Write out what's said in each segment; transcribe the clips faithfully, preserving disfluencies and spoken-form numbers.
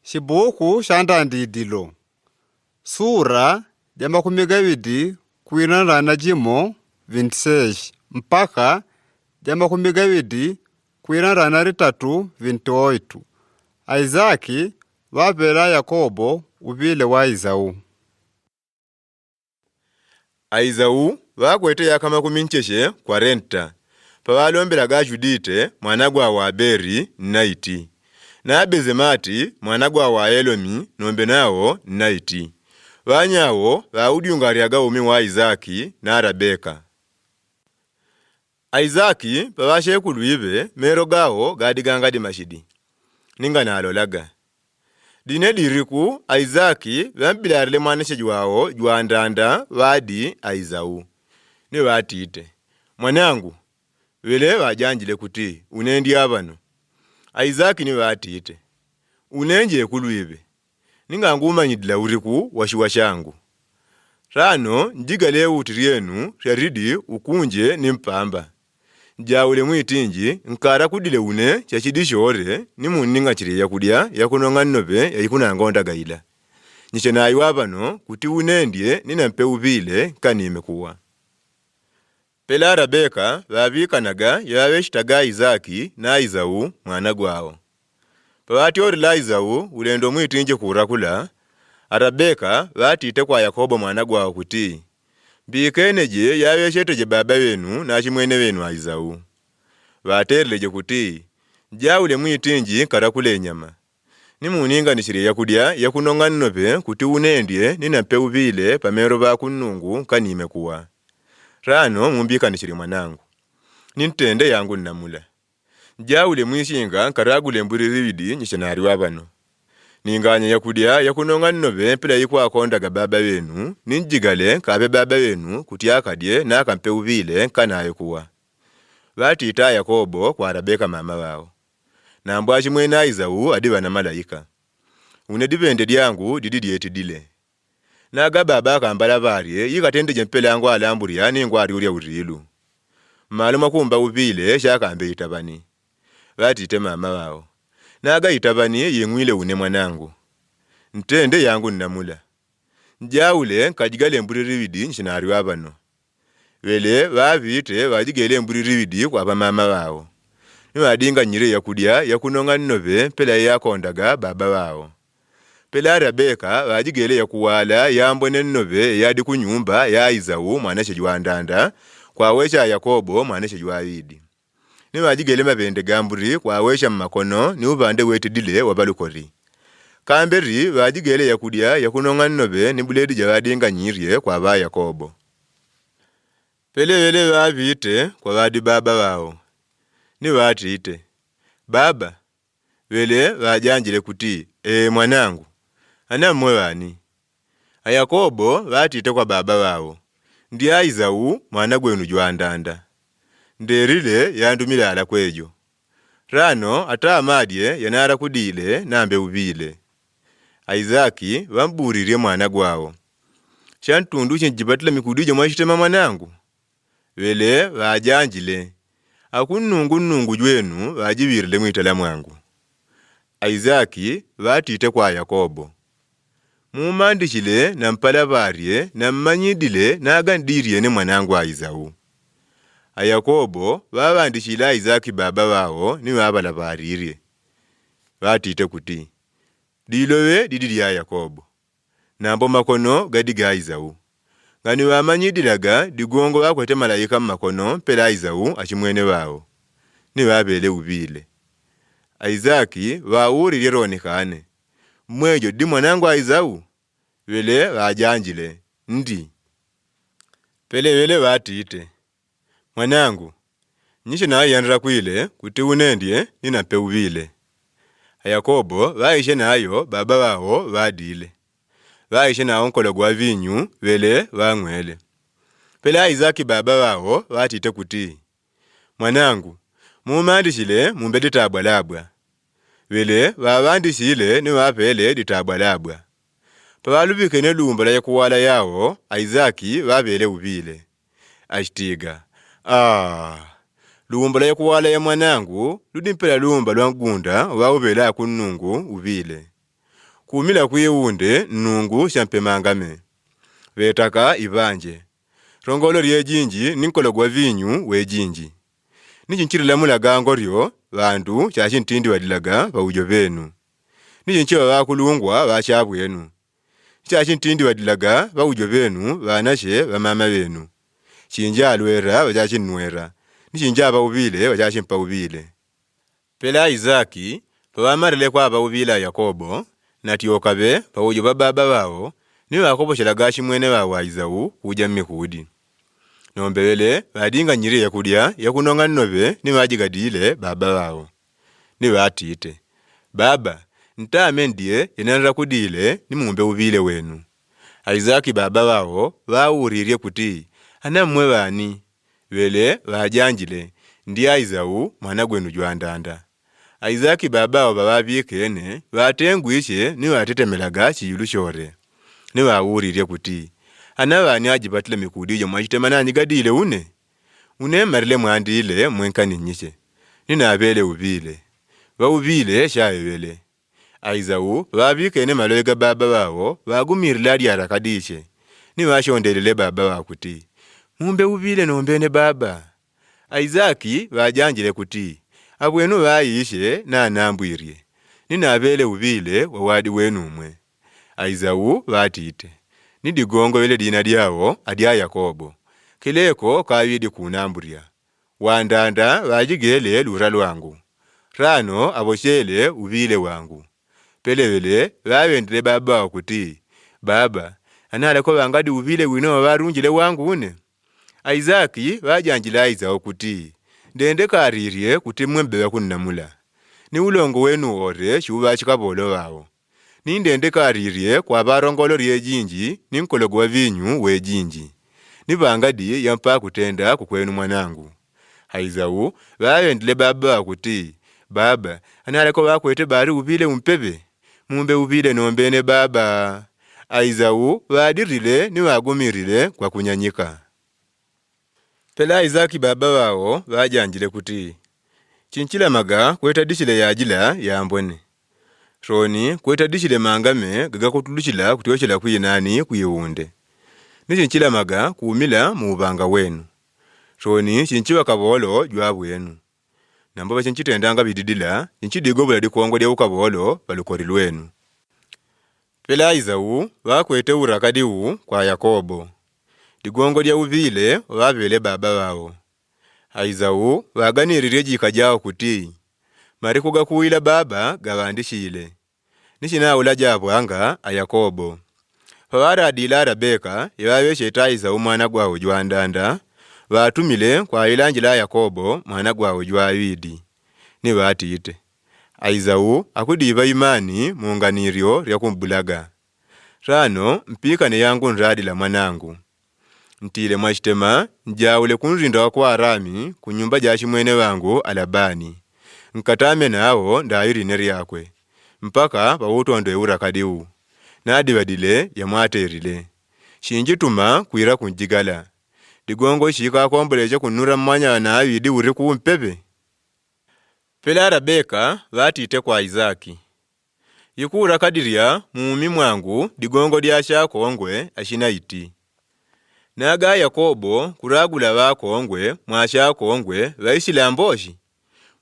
Shibuku sha Ndandidilo. Sura ya makumi kavili kwirana na jimo, vinti seis, mpaka ya makumi kavili kwirana na ritatu, vinti oito. Aizaki vavela Yakobo uvile wa Izau. Aizau vakwete yaka makumi nsheshe, kwarenta, pavalombelaga Judite mwana gwawo Aberi nnaiti, na Abezemati mwana gwawo Aelomi nombe nawo nnaiti. Vanyawo vaudiungaryaga umi wa Aizaki na Arabeka. Aizaki pavashekulu ive, mero gawo gadiganga dimashidi, ninga nalolaga. Dine diriku Aizaki vambilarile mwanashe jwawo jwandanda vadi Aizau, ni vatite: "Mwanangu." Vele vajanjile kuti: "Unendi avano?" Aizaki ni vatite: "Unenje kulu ive, ninga ngumanyidila uriku washiwa shangu. Rano njigale uti rienu sharidi ukunje ni mpamba. Njaule mwitinji, nkarakudile une shashidi shore, ni muninga shire yakudya yakunonga nnove ya ikunangonda gaila. Nyishe nayo avano kuti unendie, ninampe uvile, nkanime kuwa." Pela Arabeka vavikanaga yavaveshitaga Aizaki na Izau mwana gwawo. Pavatiorila Izau ulendo mwitinji kurakula, Arabeka vatite kwa Yakobo mwana gwawo kuti: "Mbikeneje yavesheteje baba venu na shimwene venu Aizau?" Vatereleje kuti: "Njaule mwitinji nkarakule nyama, ni muninganishire yakudya yakunonga nnove kuti unendie, ninampe uvile pamero vakunungu, nkanime kuwa. Rano mumbikanishire mwanangu. Nintende yangu nnamula. Njaule mwishinga nkaragule mburi rivili nyishe nayo avano. Ninganye yakudya yakunonga nnove mpela ikwakondaga baba venu, ninjigale nkave baba venu kuti akadye nakampe uvile, nkanaye kuwa." Vatita Yakobo kwa Arabeka mama vawo: "Nambo ashimwene Izau adivana malaika. Une divende dyangu didi dyetidile. Naga baba akambala varye, yikatendeje mpela ngwalamburya ni ngwaryurya urilu. Malo mwakumba uvile, shakambe itavani." Vatite mama vawo: "Naga itavani yingwile une mwanangu. Ntende yangu nnamula. Njaule nkajigale mburi rivili nyishe nayo avano." Vele vavite vajigele mburi rivili kwa vamama vawo, ni vadinganyire yakudya yakunonga nnove mpela yakondaga baba vawo. Pela Arabeka vajigele yakuwala yambone nnove yadi kunyumba ya Izau mwanashe jwandanda, kwawesha Yakobo mwanashe jwavili. Ni vajigele mavende ga mburi kwawesha mmakono ni uvande wetidile wa valukori. Kamberi vajigele yakudya yakunonga nnove ni buledi javadinganyirye kwa va Yakobo. Pele vele vavite kwa vadi baba vawo, ni vatite: "Baba." Vele vajanjile kuti: "Ee mwanangu, ana mmwe vani?" A Yakobo vatite kwa baba vawo: "Ndi a Izau mwana gwenu jwandanda. Nderile yandumile ala kwejo. Rano ata amadye yanarakudile nambe uvile." A Izaki vamburirye mwana gwawo: "Sha ntundu shinjipatila mikudidjo mwashitema mwanangu?" Vele vajanjile: "Akunnungu nnungu jwenu vajivirile mwitala mwangu." A Izaki vatite kwa Yakobo: "Mumandishile nampala varye, nammanyidile naga ndiryene mwanangu a Izau." A Yakobo vavandishile a Izaki baba vawo ni vavala varirye. Vatite kuti: "Dilove didi dya Yakobo, nambo makono gadi ga Izau. Ngani vamanyidilaga digongo vakwete malaika mmakono mpela Izau ashimwene vawo, ni vavele uvile." A Izaki vaurirye ronekane: "Mmwejo di mwanangu a Izau?" Vele vajanjile: "Ndi." Pele vele vatite: "Mwanangu, nyishe nayo yandrakwile kuti unendye ninampe uvile." A Yakobo vaishe nayo baba vawo vadile. Vaishe nawo nkologo wa vinyu vele vangwele. Pele a Izaki baba vawo vatite kuti: "Mwanangu, mumandishile mumbe ditabwa labwa." Vele vavandishile ni vavele ditabwa labwa. Pavaluvikene lumbo la yakuwala yawo, a Izaki vavele uvile. Ashitiga: "Ah, lumbo la yakuwala ya mwanangu ludi mpela lumbo lwa ngunda vauvele akunnungu uvile. Kuumila kwiwunde nungu sha mpe mangame. Pvetaka ipvandje. Rongolo ryejindji ni nkologo wa vinyu wejindji. Ni shintsila lamulaga ngoryo, pvandru sha shintindi pvalilaga pvawudjo pvenu. Ni shintsila pvakulungwa pvasha pvwenu. Sha shintindi pvalilaga pvawudjo pvenu, pvanashe pvamama pvenu. Shindja lwera pvasha shinnwera. Ni shindja pvawupvile pvasha shimpawupvile. Pela Izaki, pvapvamarile kwapva upvila Yakobo, natsi okapve pvawudjo pva baba pvawo, ni pvakopvoshelaga shimwene pvawo Izau kudja mmikudi. Nombe pvele pvadinga nyiri yakudya yakunonga nnobe ni pvadjigadile baba pvawo. Ni pvatite, baba, ntame ndye yenanira kudile ni mumbe upvile wenu. Izaki baba pvawo pvawurirye kuti, ana mmwe pvani? Pvele pvadjandjile, ndi Izau mwana gwenu djwandanda. Izaki baba pvawo pvapvikene, pvatengwishe ni pvatetemelaga shiyulu shore. Ni pvawurirye kuti, ana pvani adjipvatile mikudi djo mwashitema nanyi gadile une? Une marile mwandile mwenka ninyishe. Ni napvele upvile. Pvawupvile shaye pvele. Izau pvapvikene malowe ga baba pvawo, pvagumirile alya arakadishe. Ni pvashondelele baba pvawo kuti, mumbe upvile nombene baba. Izaki pvadjandjile kuti, apvwenu pvayishe nanambwirye. Ni napvele upvile wawadi wenu umwe. Izau pvatite, ni digongo pvele dina dyawo adya Yakobo. Keleko kawidi kunamburya. Wandanda pvadjigele lura lwangu. Rano apvoshele upvile wangu. Pele pvele pvapvendele baba pvawo kuti, baba, ana aleko pvangadi upvile wino pvapvarundjile wangu une? Izaki pvadjandjile Izau kuti, ndende karirye kuti mmwe mbebe kunnamula. Ni ulongo wenu wore shiwupvashika pvolo pvawo. Ni ndende karirye kwapva rongolo ryejindji ni nkologo wa vinyu wejindji. Ni pvangadi yampa kutrenda kukwenu mwanangu. Izau pvapvendele baba pvawo kuti, baba, ana aleko pvakwete bari upvile umpepve? Mumbe upvile nombene baba. Izau pvadirile ni pvagumirile kwakunyanyika. Pela Izaki baba pvawo pvadjandjile kuti, shintsila maga kweta dishile yadjila yambone. Roni kweta dishile mangame gagakutulushila kutyoshela kwinani kwiwunde. Ni shintsila maga kuumila muupvanga wenu. Roni shintsi pvakapvolo djwapvwenu. Nambo pvashintsitrendanga pvididila, shintsi digobola dikongo dya ukapvolo pvalukori lwenu. Pela Izau pvakwete urakadi wu kwa Yakobo. Digongo dya upvile pvapvele baba pvawo. Izau pvaganirirye djika djawo kuti, mariku gakuwila baba gapvandishile. Ni shina ula djapvwanga a Yakobo. Pvapvaradila Rabeka, yepvapvesheta Izau mwana gwawo djwandanda, pvatumile kwayilandjila Yakobo mwana gwawo djwawidi. Ni pvatite, Izau akudipva imani munganiryo ryakumbulaga. Rano mpikane yangu nradila mwanangu. Ntile mwashitema, ndjawule kunrinda wakwa Arami kunyumba dja shimwene pvangu a Labani. Nkatame nawo ndayiri ne ryakwe. Mpaka pvawutrondwe urakadi wu. Nadipvadile yamwaterile. Shindjituma kwira kundjigala. Digongo shikakomboleshe kunura mmwanya wana awidi uri kumpepve. Pela Rabeka pvatite kwa Izaki. Yikuura kadirya muumi mwangu digongo dya ashakongwe ashina iti. Naga Yakobo kuragula pvakongwe mwa ashakongwe pvayishila mboshi.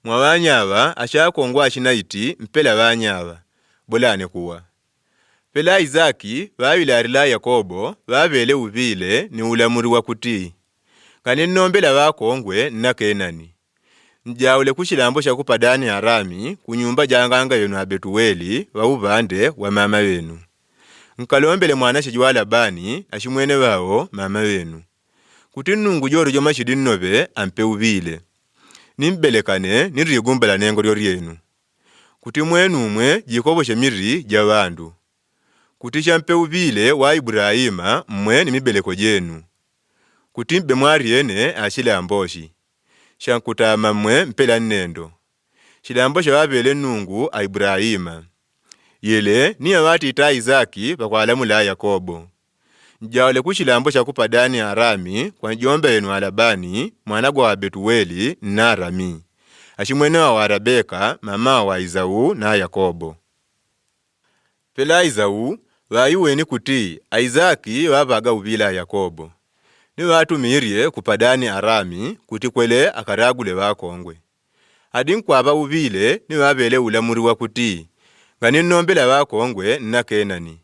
Mwa pvanyapva ashakongwe ashina iti mpela pvanyapva. Bolane kuwa. Pela Izaki pvapvile arila Yakobo pvapvele upvile ni ulamuri wa kuti, ngani nnombela pvakongwe nna Kenani. Ndjawule kushilambo sha ku Padani Arami kunyumba dja nganga yenu a Betuweli pvaupvande wa mama pvenu. Nkalombele mwanashe djuwa Labani ashimwene pvawo mama pvenu. Kuti nnungu djoro djo mashidi nnobe ampe upvile. Nimbelekane nirigumbala nengo ryo ryenu. Kuti mwenu umwe djikopvoshe miri dja pvandu. Kuti sha mpe upvile wa Ibrahima mmwe ni mibeleko djenu. Kuti mbe mwaryene ashile amboshi. Sha nkutama mmwe mpela nnendo. Shilambo sha pvapvele nnungu a Ibrahima. Yele ni yapvatita Izaki pvakwalamula Yakobo. Ndjawule kushilambo sha ku Padani Arami kwa ndjomba yenu a Labani mwana gwa wa Betuweli nna Arami. Ashimwene wawo a Rabeka mama wawo a Izau na Yakobo. Pela Izau, pvayuweni kuti a Izaki pvapvaga upvila a Yakobo. Ni pvatumirye ku Padani Arami kuti kwele akaragule pvakongwe. Adi nkwapva upvile ni pvapvele ulamuriwa kuti, ngani nnombela pvakongwe nna Kenani.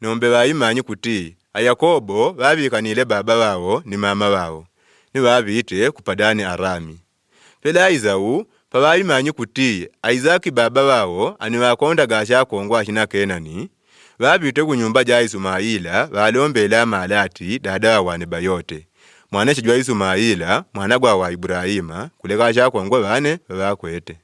Nombe pvayimanyi kuti a Yakobo pvapvikanile baba pvawo ni mama pvawo, ni pvapvite ku Padani Arami. Pela Izau, pvapvayimanyi kuti a Izaki baba pvawo ani pvakondaga ashakongwe ashina Kenani, pvapvite ku nyumba ja Isumaila pvalombele Amalati dada wa wane Bayote, mwanashe jwa Isumaila mwana gwa wa Ibrahima, kuleka ashakongwe pvane pvapvakwete.